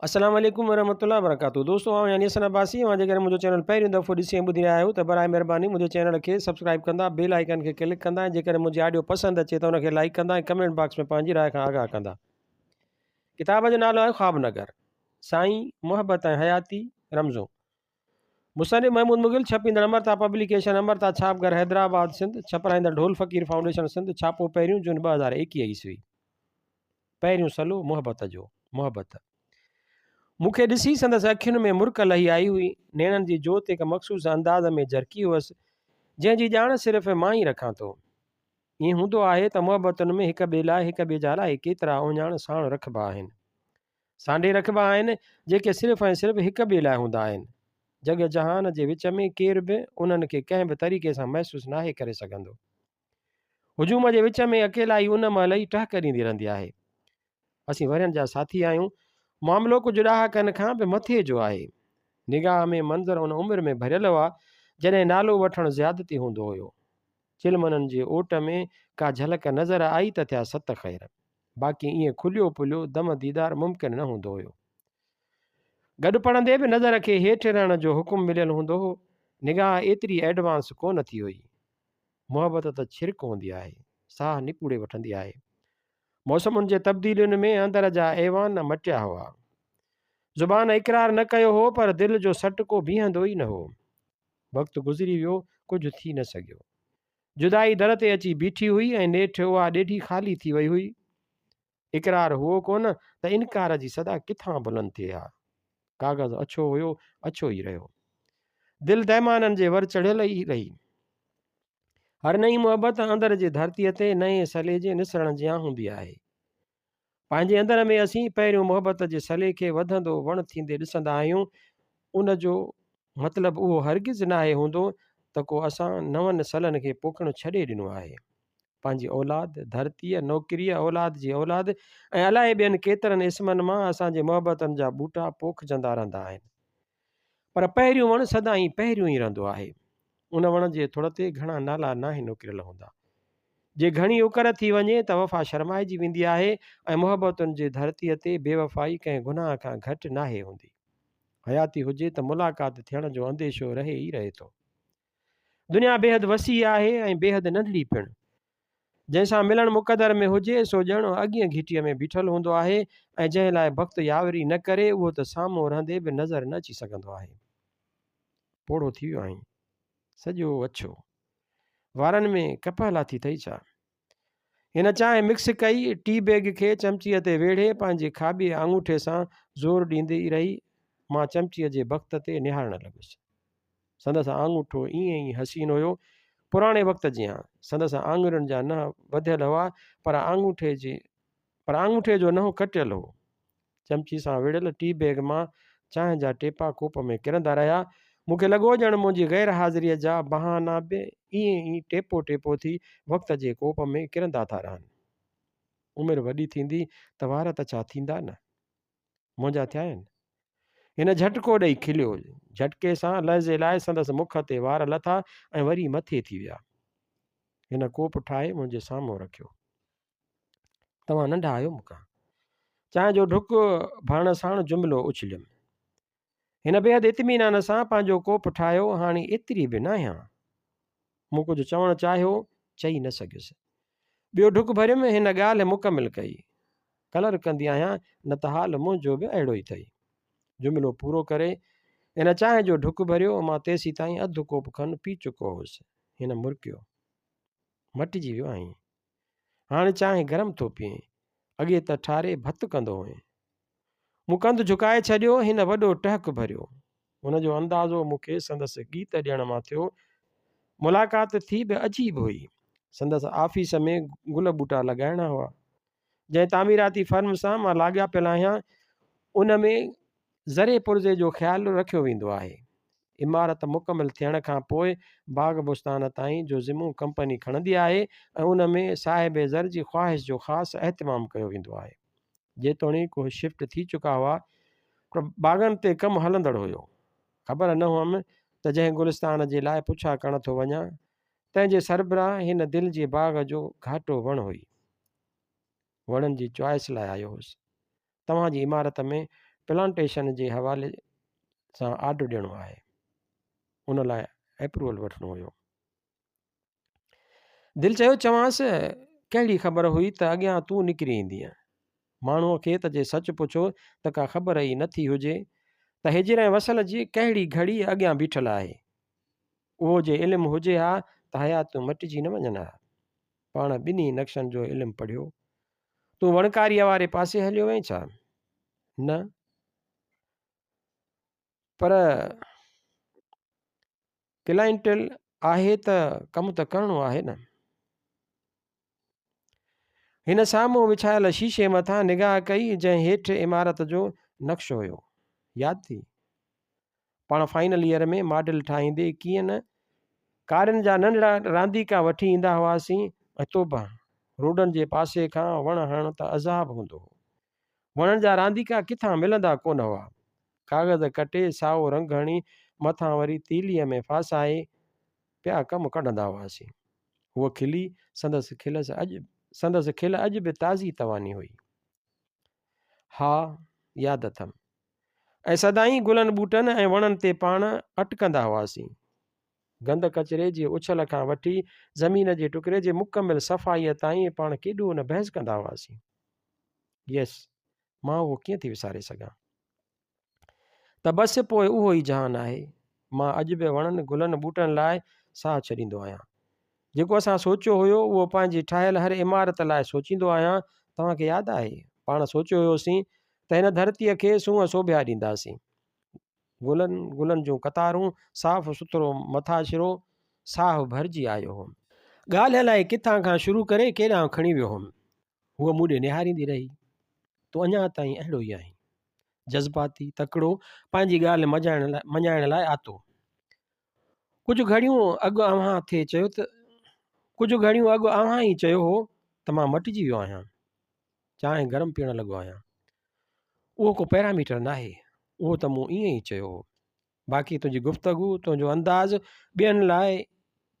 السلام عليڪم ورحمة الله وبرڪاته دوستو آئون يعني حسن عباسي اوهان جيڪڏهن منهنجو چينل پهريون دفعو ڏسي ۽ ٻڌي رهيا آهيو ته برائي مهرباني منهنجي چينل کي سبسڪرائب ڪندا بيل آئيڪن کي ڪلڪ ڪندا ۽ جيڪڏهن منهنجي آڊيو پسند اچي ته ان کي لائيڪ ڪندا ۽ ڪمينٽ باڪس ۾ پنهنجي راء کان آگاهه ڪندا ڪتاب جو نالو آهي خواب نگر سائين محبت ۽ حياتي رمزون مصنف محمود مغل ڇپيندڙ امرتا پبليڪيشن امرتا ڇاپ گهر حيدرآباد سنڌ ڇپرائيندڙ ڍول فقير فائونڊيشن سنڌ ڇاپو پهريون جون 2021 عيسوي پهريون سلو محبت جو، محبت. مون کي ڏسي سندس اکين ۾ مرڪ لهي آئي هئي. نيڻن جي جوت هڪ مخصوص انداز ۾ جرڪي هئس، جنهن جي ڄاڻ صرف مان ئي رکان ٿو. ائين هوندو آهي ته محبتن ۾ هڪ ٻئي لاء هڪ ٻئي جا الائي ڪيترا اهڃاڻ ساڻ رکبا آهن. سانڍي رکبا آهن، جيڪي صرف ۽ صرف هڪ ٻئي لاء هوندا آهن. جڳ جهان جي وچ ۾ ڪير به انهن کي ڪنهن به طريقي سان محسوس ناهي ڪري سگهندو. هجوم جي وچ ۾ اڪيلائي ان مهل ئي ٽهڪ ڏيندي رهندي آهي. اسين ورهين جا ساٿي آهيون. معاملو ڪجهه ڏهاڪن کان به مٿي جو آهي. نگاهه ۾ منظر ان عمر ۾ ڀريل هئا، جڏهن نالو وٺڻ زيادتي هوندو هيو. چلمنن جي اوٽ ۾ ڪا جهلڪ نظر آئي ته ٿيا ست خير. باقي ائين کليو پليو دم ديدار ممڪن نه هوندو هيو. گڏ پڙهندي به نظر کي هيٺ رهڻ جو حڪم مليل هوندو هو. نگاهه ايتري ايڊوانس ڪونه ٿي هئي. محبت ته ڇرڪ هوندي آهي، ساهه نپوڙي وٺندي آهي. موسمن جي تبديلين ۾ اندر جا ايوان مٽيا هئا. زبان اقرار نه ڪيو هو پر دل جو سٽڪو بيهندو ئي نه هو. وقت گذري ويو، ڪجهه ٿي نه سگهيو. جدائي در تي اچي بيٺي هئي ۽ نيٺ اها ڏيڍي خالي ٿي وئي هئي. اقرار هئو ڪونه ته انڪار جي صدا ڪٿان بلند ٿئي ها. ڪاغذ اڇو هيو، اڇو ئي رهيو. دل دهمانن جي ور چڙهيل ئي رهي. هر نئين محبت اندر جي ڌرتيء تي نئين سلي جي نسرڻ جيان هوندي آهي. پنهنجي اندر ۾ اسين پهريون محبت جي سلي کي وڌندو وڻ ٿيندي ڏسندا آهيون. ان جو مطلب اهو هرگز ناهي هوندو ته ڪو اسان نون سلن کي پوکڻ ڇڏي ڏنو آهي. پنهنجي اولاد، ڌرتيء، نوڪريء، اولاد جي اولاد ۽ الائي ٻين ڪيترن اسمن مان اسان جي محبتن جا ٻوٽا پوکجندا رهندا آهن. پر پهريون وڻ سدائين پهريون ئي رهندو آهي. ان وڻ جي ٿڙ تي گهڻا نالا ناهن اڪريل هوندا. جي گهڻي اڪر ٿي وڃي ته وفا شرمائجي ويندي آهي ۽ محبتن جي ڌرتيء تي بيوفائي ڪنهن گناهه کان گهٽ ناهي هوندي. حياتي هجي ته ملاقات ٿيڻ جو انديشو رهي ئي رهي ٿو. دنيا بيحد وسيع آهي ۽ بيحد ننڍڙي پڻ. جنهن سان ملڻ مقدر ۾ هجي سو ڄڻ اڳينء گهٽيء ۾ بيٺل هوندو آهي ۽ جنهن لاء بخت ياوري نه ڪري اهو ته سامهون رهندي به نظر نه اچي سگهندو آهي. پوڙهو ٿي ويو آهين. سڄو اڇو. وارن ۾ ڪپهه لاٿي اٿئي ڇا؟ هن چانهه مڪس ڪئي، ٽي بيگ کي چمچيء تي ويڙهي پنهنجي کاٻي آڱوٺي سان زور ڏيندي رهي. مان چمچيء جي بخت تي نهارڻ لڳس. سندس آڱوٺو ائين ئي حسين هيو، پراڻي وقت جيان. سندس آڱرين جا ننهن وڌيل هئا، پر آڱوٺي جي پر آڱوٺي جو ننهن ڪٽيل هو. چمچي سان وڙهيل ٽي بيگ مان چانهه جا ٽيپا ڪوپ ۾ ڪرندا رهيا. مون کي لڳو ڄڻ منهنجي غير حاضريء جا بهانا به ائين ئي ٽيپو ٽيپو ٿي وقت جي ڪوپ ۾ ڪرندا ٿا رهن. عمر وڏي ٿيندي ته وار ته ڇا ٿيندا نه. منهنجا ٿيا آهن. هن جهٽڪو ڏئي کليو. جهٽڪي سان لحظي لاء سندس مک تي وار لٿا ۽ وري مٿي ٿي ويا. هن ڪوپ ٺاهي منهنجي سامهون رکيو. توهان ننڍا آهيو مون کان. چانهه جو ڍڪ ڀرڻ ساڻ جملو اڇليم. هن بيحد اطمينان سان پنهنجو ڪوپ ٺاهيو، هاڻي ايتري به ناهيان. مون ڪجهه چوڻ چاهيو، چئي نه سگهيس. ٻيو ڍڪ ڀريم، هن ڳالهه مڪمل ڪئي. ڪلر ڪندي آهيان، نه ته حال منهنجو به اهڙو ئي اٿئي. جملو پورو ڪري، هن چانهه جو ڍڪ ڀريو، مان تيسيتائين اڌ ڪوپ کن پي چڪو هوس. هن مرڪيو. مٽجي ويو آهين. هاڻ چانهه گرم ٿو پيئين، اڳي ته ٺاري ڀت ڪندو هئين. مون ڪنڌ جهڪائي ڇڏيو، هن وڏو ٽهڪ ڀريو. ان جو اندازو مون کي سندس ڳيت ڏيڻ مان ٿيو. ملاقات ٿي به عجيب هئي. سندس آفيس ۾ گل ٻوٽا لڳائڻا هئا. جنهن تعميراتي فرم سان مان لاڳاپيل آهيان، ان ۾ ذري پرزي جو خيال رکيو ويندو آهي. عمارت مڪمل ٿيڻ کان پوء باغ بستان تائين جو ذمو ڪمپني کڻندي آهي ۽ ان ۾ صاحب زر جي خواهش جو خاص اهتمام ڪيو ويندو آهي. جيتوڻيڪ هو شفٽ ٿي چڪا هئا پر باغن تي ڪم هلندڙ هيو. خبر نه هئم ته جنهن گلستان جي لاء پڇا ڪرڻ ٿو وڃان، تنهن جي سربراهه هن دل جي باغ جو گهاٽو وڻ هئي. وڻن جي چوائس لاء آيو هوس. توهان جي عمارت ۾ پلانٽيشن جي حوالي سان آرڊر ڏيڻو آهي. ان لاء اپروول وٺڻو هيو. دل چيو چوانس، ڪهڙي خبر هئي ته اڳيان تون نڪري ايندينء. ماڻهوء کي ته جي سچ پڇو ته ڪا خبر ئي نه ٿي هجي ته هجر ۽ وصل جي ڪهڙي گهڙي اڳيان بيٺل آهي. اهو جي علم هجي ها ته حياتيون مٽجي نه وڃن ها. پاڻ ٻنهي نقشن جو علم پڙهيو. تون وڻڪاريء واري پاسي هليو وئين ڇا؟ نه. پر ڪلائنٽل آهي ته ڪم ته ڪرڻو آهي نه. هن سامهون وڇايل شيشي مٿان نگاهه ڪئي جنهن هيٺ عمارت جو نقشو هيو. ياد ٿي؟ پاڻ فائنل ايئر ۾ ماڊل ٺاهيندي ڪيئن نه ڪارين جا ننڍڙا رانديڪا وٺي ايندا هئاسين ۽ توبه روڊن جي پاسي کان وڻ هڻڻ ته عذاب هوندو هو. وڻن جا رانديڪا ڪٿان ملندا ڪونه هئا. ڪاغذ ڪٽي، سائو رنگ هڻي، مٿان وري تيليء ۾ ڦاسائي پيا ڪم ڪڍندا هئاسين. هوء کلي، سندس کل اڄ سندس کل اڄ به تازي تواني هئي. ها، ياد اٿم. ۽ سدائين گلن ٻوٽن ۽ وڻن تي پاڻ اٽڪندا هئاسين. گند ڪچري جي اڇل کان وٺي زمين جي ٽڪري جي مڪمل صفائيء تائين پاڻ ڪيڏو نه بحث ڪندا هئاسين. يس، مان اهو ڪيئن ٿي وساري سگهان. ته بس پوء اهو ئي جهان آهي. مان اڄ به وڻن، گلن، ٻوٽن لاء ساهه ڇڏيندو آهيان. جيڪو اسان سوچيو هيو، اهو پنهنجي ٺاهيل هر عمارت لاء سوچيندو آهيان. توهان کي ياد آهي؟ پاڻ سوچيو هيوسين ته هن ڌرتيء کي سونهن سوڀيا ڏينداسين. گلن گلن جون قطارون، صاف سٿرو مٿاڇرو، ساهه ڀرجي آيو هوم. ڳالهه الائي ڪٿان کان شروع ڪري ڪيڏانهن کڻي ويو هوم. هوء مون ڏي نهاريندي رهي. تون اڃا تائين اهڙو ئي آهين. جذباتي، تڪڙو، پنهنجي ڳالهه مڃائڻ لاء آتو. ڪجهه گهڙيون اڳ اوهان ٿي چيو ته ڪجهه گهڙيون اڳ اوهان ئي چيو هو ته مان مٽجي ويو آهيان. چانهه گرم پيئڻ لڳو آهيان. اهو ڪو پيراميٽر ناهي. اهو ته مون ائين ئي چيو هو. باقي تنهنجي گفتگو، تنهنجو انداز، ٻين لاء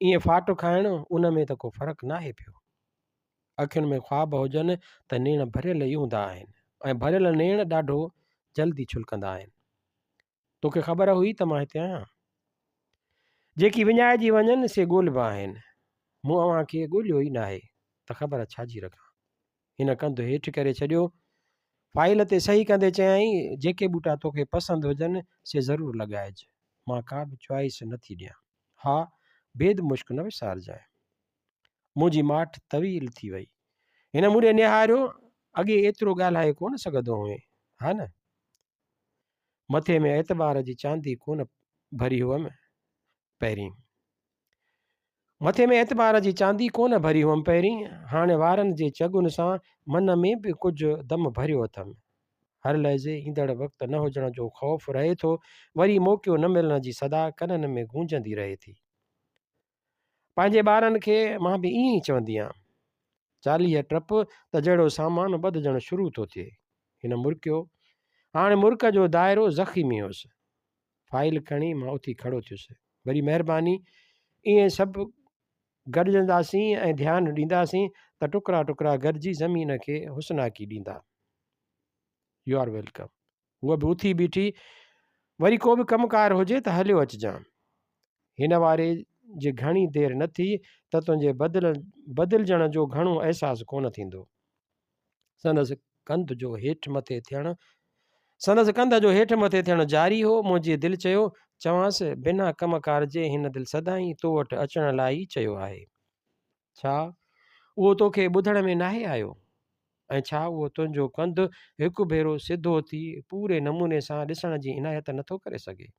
ائين ڦاٽ کائڻ، ان ۾ ته ڪو فرق ناهي پيو. اکين ۾ خواب هجن ته نيڻ ڀريل ئي هوندا آهن ۽ ڀريل نيڻ ڏاڍو جلدي ڇلڪندا آهن. توکي خبر هئي ته مان هتي آهيان؟ جيڪي وڃائجي وڃن سي ڳولبا آهن. مون اوهان کي ڳوليو ئي ناهي ته خبر ڇا جي رکان. هن ڪنڌ هيٺ ڪري ڇڏيو. فائيل تي صحيح ڪندي چيائين، جيڪي ٻوٽا توکي پسند هجن سي ضرور لڳائج. مان ڪا به چوائس نه ٿي ڏيان. ها، بيد مشڪ نه وسارجانء. منهنجي ماٺ طويل ٿي وئي. هن مون ڏي نهاريو، اڳي ايترو ڳالهائي ڪونه سگهندو هئين، ها نه؟ مٿي ۾ اعتبار جي چاندي ڪونه ڀري هئم پهرين. مٿي ۾ اعتبار جي چاندي ڪونه ڀري هئم پهرين، هاڻي وارن جي چڳن سان من ۾ به ڪجهه دم ڀريو اٿم. هر لحظي ايندڙ وقت نه هجڻ جو خوف رهي ٿو، وري موقعو نه ملڻ جي صدا ڪنن ۾ گونجندي رهي ٿي. پنهنجي ٻارن کي مان به ائين ئي چوندي آهيان. 40 ٽپ ته جهڙو سامان ٻڌجڻ شروع ٿو ٿئي. هن مرڪيو. هاڻي مرڪ جو دائرو زخيمي هيس. فائيل کڻي مان اٿي کڙو ٿيس. وڏي مهرباني. ائين سڀ گڏجنداسين ۽ ڌيان ڏينداسين ته ٽڪرا ٽڪرا گڏجي زمين کي حسناڪي ڏيندا. You are welcome. هوء به اٿي بيٺي. وري ڪو به ڪم ڪار هجي ته هليو اچجان. هن واري جي گهڻي دير نه ٿي ته تنهنجي بدلجڻ جو گهڻو احساس ڪونه ٿيندو. سندس ڪنڌ جو هيٺ مٿي ٿيڻ سندس ڪنڌ جو هيٺ مٿي ٿيڻ جاري هو. منهنجي دل چيو، چوانس، بنا ڪم ڪار جي هن دل سدائين تو وٽ اچڻ لاء ئي چيو آهي. ڇا اهو توکي ٻڌڻ ۾ ناهي آيو؟ ۽ ڇا اهو تنهنجو ڪنڌ هڪ ڀيرو سڌو ٿي پوري نموني سان ڏسڻ جي عنايت نٿو ڪري سگهي؟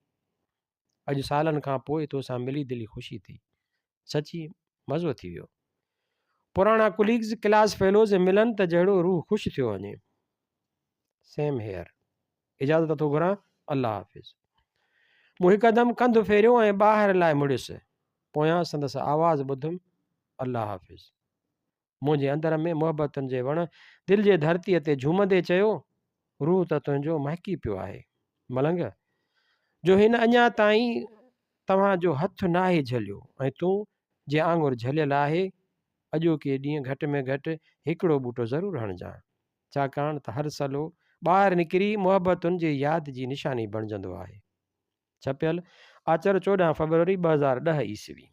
اڄ سالن کان پوء توسان ملي دلي خوشي ٿي. سچي مزو ٿي ويو. پراڻا ڪليگز، ڪلاس فيلوز ملن ته جهڙو روح خوش ٿيو وڃي. Same here. اجازت ٿو گهران. الله حافظ. مون هڪدم ڪنڌ ڦيريو ۽ ٻاهر لاء مڙيس. پويان سندس آواز ٻڌم، الله حافظ. منهنجي اندر ۾ محبتن جي وڻ دل جي ڌرتيء تي جهومندي چيو، روح ته تنهنجو مهڪي پيو آهي ملنگ، جو هن اڃا تائين توهان جو هٿ ناهي جهليو ۽ تون جي آڱر جهليل آهي، اڄوڪي ڏينهن گهٽ ۾ گهٽ هڪڙو ٻوٽو ضرور هڻجان، ڇاڪاڻ ته هر سلو ٻاهر نڪري محبتن جي ياد جي نشاني بڻجندو آهي. ڇپيل، آچر 14 فيبروري 2010 عيسوي.